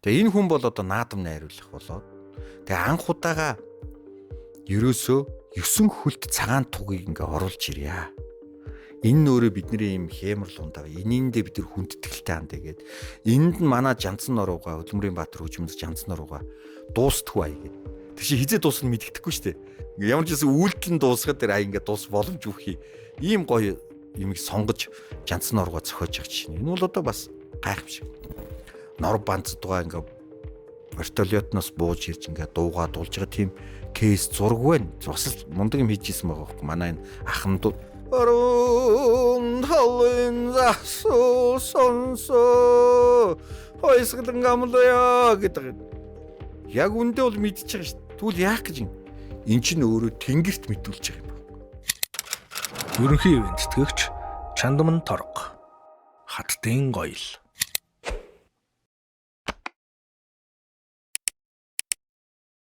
Тэгээ энэ хүн бол одоо наадам найруулах болоод тэгээ анх удаага ерөөсөө 9 хөлт цагаан тугийг ингээ оруулж ирья. Энэ нь өөрөө бидний юм хэмэр лундаа. Энийндээ бид нар хүндэтгэлтэй хандъя гээд энд нь манай Жанцсан норууга Хөдөлмөрийн Баатар хөгжмөд Жанцсан норууга дуустгүй ая гээд. Тэг чи хизээ дуусна мэддэхгүй шүү дээ. Ингээ ямар ч гэсэн үйлдэл нь дуусгаад тэр ая ингээ дуус боломж үхий. Ийм гоё юмыг сонгож Жанцсан норууга зохиож байгаа чинь. Энэ бол одоо бас гайхамшиг. Нор банцдгаа ингээ вертолётноос бууж ирж ингээ дуугаа дуулж байгаа тийм кейс зураг байна. Бас л мундаг юм хийж исэн байгаа байхгүй. Манай энэ ахмад Баруун талын засуу сонсоо хойсгалан амлая гэдэг. Яг үндэ бол мэдчихэж байгаа шүү. Тэгвэл яах гэж юм? Эн чинь өөрөө тэнгэрт мэдүүлж байгаа юм байна. Ерөнхий ивент тэтгэгч Чандман Торго. Хаттын гоёл.